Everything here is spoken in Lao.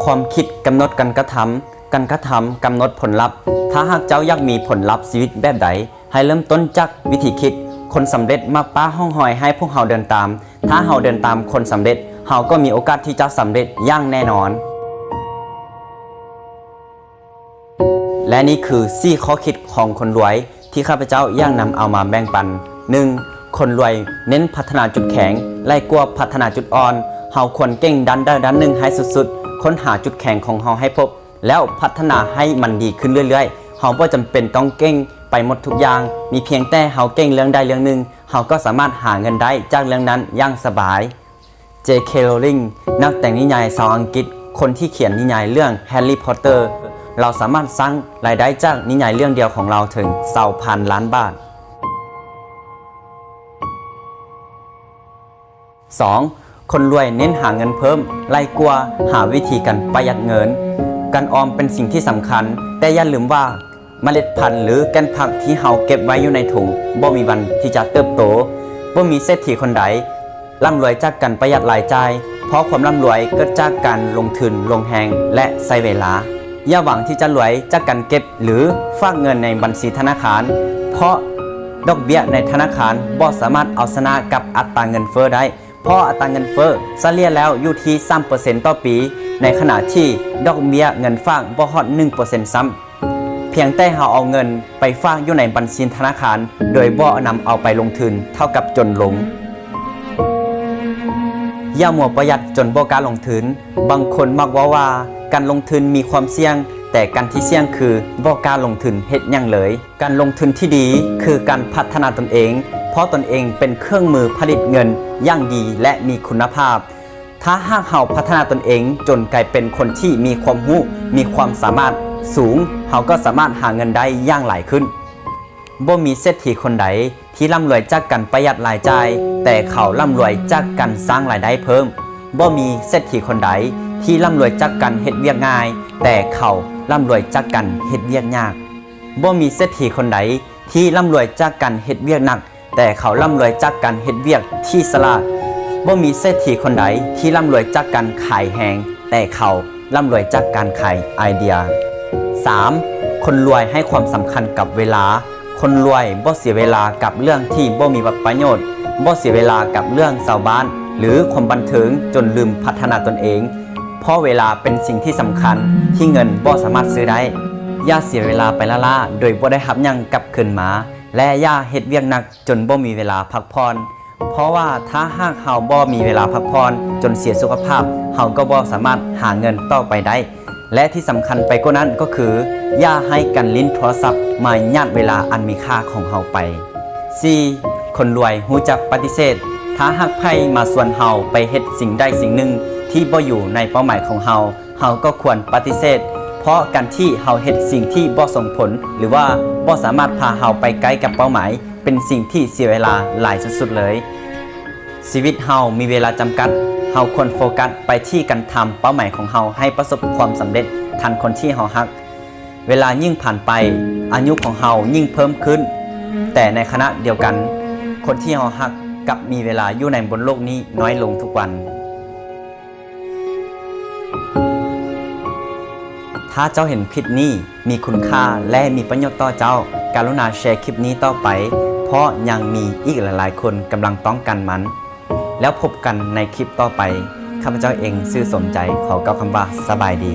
ຄວາມຄິດກຳນົດການກະທຳ, ການກະທຳກຳນົດຜົນລັບ. ຖ້າຫາກເຈົ້າຢາກມີຜົນລັບຊີວິດແບບໃດ, ໃຫ້ເລີ່ມຕົ້ນຈາກວິທີຄິດ. ຄົນສຳເລັດມັກປະຮ່ອງຮອຍໃຫ້ພວກເຮົາເດີນຕາມ. ຖ້າເຮົາເດີນຕາມຄົນສຳເລັດ, ເຮົາກໍມີໂອກາດທີ່ຈະສຳເລັດຢ່າງແນ່ນອນ. ແລະ ນີ້ຄືສີ່ຂໍ້ຄິດຂອງຄົນລວຍ ທີ່ຂ້າພະເຈົ້າຢາກນຳເອົາມາແບ່ງປັນ. ໜຶ່ງ, ຄົນລວຍເນັ້ນພັດທະນາຈຸດແຂງຫຼາຍກວ່າພັດທະນາຈຸດອ່ອນ. ເຮົາຄວນເກັ່ງດ້ານໃດດ້ານໜຶ່ງໃຫ້ສຸດໆ, ຄົ້ນຫາຈຸດແຂງຂອງເຮົາໃຫ້ພົບ ແລ້ວພັດທະນາໃຫ້ມັນດີຂຶ້ນເລື້ອຍໆ. ເຮົາບໍ່ຈຳເປັນຕ້ອງເກັ່ງໄປໝົດທຸກຢ່າງ, ມີພຽງແຕ່ເຮົາເກັ່ງເລື່ອງໃດເລື່ອງໜຶ່ງ, ເຮົາກໍສາມາດຫາເງິນໄດ້ຈາກເລື່ອງນັ້ນຢ່າງສະບາຍ. ເຈ ເຄ ໂຣລິງ ນັກແຕ່ງນິຍາຍຊາວອັງກິດ ຄົນທີ່ຂຽນນິຍາຍເລື່ອງ Harry Potter ລາວສາມາດສ້າງລາຍໄດ້ຈາກນິຍາຍເລື່ອງດຽວຂອງລາວເຖິງຊາວພັນລ້ານບາດ. ສອງ, ຄົນລວຍເນັ້ນຫາເງິນເພີ່ມຫຼາຍກວ່າຫາວິທີການປະຢັດເງິນ. ການອອມເປັນສິ່ງທີ່ສຳຄັນ, ແຕ່ຢ່າລືມວ່າ ເມລັດພັນ ຫຼື ແກ່ນຜັກທີ່ເຮົາເກັບໄວ້ຢູ່ໃນຖົງ ບໍ່ມີວັນທີ່ຈະເຕີບໂຕ. ບໍ່ມີເສດຖີຄົນໃດລ່ຳລວຍຈາກການປະຢັດລາຍຈ່າຍ, ເພາະຄວາມລ່ຳລວຍເກີດຈາກການລົງທຶນ, ລົງແຮງ ແລະ ໃຊ້ເວລາ. ຢ່າຫວັງທີ່ຈະລວຍຈາກການເກັບ ຫຼື ຝາກເງິນໃນບັນຊີທະນາຄານ, ເພາະດອກເບ້ຍໃນທະນາຄານບໍ່ສາມາດເອົາຊະນະກັບອັດຕາເງິນເຟີ້ໄດ້. ເພາະອັດຕາເງິນເຟີ້ສະເລ່ຍແລ້ວຢູ່ທີ່ສາມເປີເຊັນຕໍ່ປີ, ໃນຂະນະທີ່ດອກເບ້ຍເງິນຝາກບໍ່ຮອດໜຶ່ງເປີເຊັນຊ້ຳ. ພຽງແຕ່ເຮົາເອົາເງິນໄປຝາກຢູ່ໃນບັນຊີທະນາຄານ ໂດຍບໍ່ນຳເອົາໄປລົງທຶນ ເທົ່າກັບຈົນລົງ. ຢ່າມົວປະຢັດຈົນບໍ່ກ້າລົງທຶນ. ບາງຄົນມັກເວົ້າວ່າການລົງທຶນມີຄວາມສ່ຽງ, ແຕ່ການທີ່ສ່ຽງຄືບໍ່ກ້າລົງທຶນເຮັດຫຍັງເລີຍ. ການລົງທຶນທີ່ດີຄືການພັດທະນາຕົນເອງ, ເພາະຕົນເອງເປັນເຄື່ອງມືຜະລິດເງິນຢ່າງດີ ແລະ ມີຄຸນນະພາບ. ຖ້າຫາກເຮົາພັດທະນາຕົນເອງຈົນກາຍເປັນຄົນທີ່ມີຄວາມຮູ້, ມີຄວາມສາມາດສູງ, ເຮົາກໍສາມາດຫາເງິນໄດ້ຢ່າງຫຼາຍຂຶ້ນ. ບໍ່ມີເສດຖີຄົນໃດທີ່ລ່ຳລວຍຈາກການປະຢັດລາຍຈ່າຍ, ແຕ່ເຂົາລ່ຳລວຍຈາກການສ້າງລາຍໄດ້ເພີ່ມ. ບໍ່ມີເສດຖີຄົນໃດທີ່ລ່ຳລວຍຈາກການເຮັດວຽກງ່າຍ, ແຕ່ເຂົາລ່ຳລວຍຈາກການເຮັດວຽກຍາກ. ບໍ່ມີເສດຖີຄົນໃດທີ່ລ່ຳລວຍຈາກການເຮັດວຽກໜັກ, ແຕ່ເຂົາລ່ຳລວຍຈາກການເຮັດວຽກທີ່ສະຫຼາດ. ບໍ່ມີເສດຖີຄົນໃດທີ່ລ່ຳລວຍຈາກການຂາຍແຮງ, ແຕ່ເຂົາລ່ຳລວຍຈາກການຂາຍໄອເດຍ. ສາມ, ຄົນລວຍໃຫ້ຄວາມສຳຄັນກັບເວລາ. ຄົນລວຍບໍ່ເສຍເວລາກັບເລື່ອງທີ່ບໍ່ມີປະໂຫຍດ, ບໍ່ເສຍເວລາກັບເລື່ອງຊາວບ້ານ ຫຼື ຄວາມບັນເທີງຈົນລືມພັດທະນາຕົນເອງ, ເພາະເວລາເປັນສິ່ງທີ່ສຳຄັນທີ່ເງິນບໍ່ສາມາດຊື້ໄດ້. ຢ່າເສຍເວລາໄປລ້າໆໂດຍບໍ່ໄດ້ຮັບຫຍັງກັບຄືນມາ, ແລະ ຢ່າເຮັດວຽກໜັກຈົນບໍ່ມີເວລາພັກຜ່ອນ, ເພາະວ່າຖ້າຫາກເຮົາບໍ່ມີເວລາພັກຜ່ອນຈົນເສຍສຸຂະພາບ, ເຮົາກໍບໍ່ສາມາດຫາເງິນຕໍ່ໄປໄດ້. ແລະ ທີ່ສຳຄັນໄປກວ່ານັ້ນກໍຄື ຢ່າໃຫ້ການຫຼິ້ນໂທລະສັບມາຍາດເວລາອັນມີຄ່າຂອງເຮົາໄປ. ສີ່, ຄົນລວຍຮູ້ຈັກປະຕິເສດ. ຖ້າຫາກໃຜມາຊວນເຮົາໄປເຮັດສິ່ງໃດສິ່ງໜຶ່ງທີ່ບໍ່ຢູ່ໃນເປົ້າໝາຍຂອງເຮົາ, ເຮົາກໍຄວນປະຕິເສດ, ເພາະການທີ່ເຮົາເຮັດສິ່ງທີ່ບໍ່ສົ່ງຜົນ ຫຼືວ່າບໍ່ສາມາດພາເຮົາໄປໃກ້ກັບເປົ້າໝາຍ ເປັນສິ່ງທີ່ເສຍເວລາຫຼາຍສຸດໆເລີຍ. ຊີວິດເຮົາມີເວລາຈຳກັດ, ເຮົາຄວນໂຟກັສໄປທີ່ການທຳເປົ້າໝາຍຂອງເຮົາໃຫ້ປະສົບຄວາມສຳເລັດທັນຄົນທີ່ເຮົາຮັກ. ເວລາຍິ່ງຜ່ານໄປ, ອາຍຸຂອງເຮົາຍິ່ງເພີ່ມຂຶ້ນ, ແຕ່ໃນຂະນະດຽວກັນ, ຄົນທີ່ເຮົາຮັກກັບມີເວລາຢູ່ໃນບົນໂລກນີ້ນ້ອຍລົງທຸກວັນ. ຖ້າເຈົ້າເຫັນຄລິບນີ້ມີຄຸນຄ່າ ແລະ ມີປະໂຫຍດຕໍ່ເຈົ້າ, ກະລຸນາແຊຄລິບນີ້ຕໍ່ໄປ, ເພາະຍັງມີອີກຫຼາຍໆຄົນກຳລັງຕ້ອງການມັນ. ແລ້ວພົບກັນໃນຄລິບຕໍ່ໄປ. ຂ້າພະເຈົ້າເອງ ຊື່ສົມໃຈ, ຂໍກ່າວຄຳວ່າສະບາຍດີ.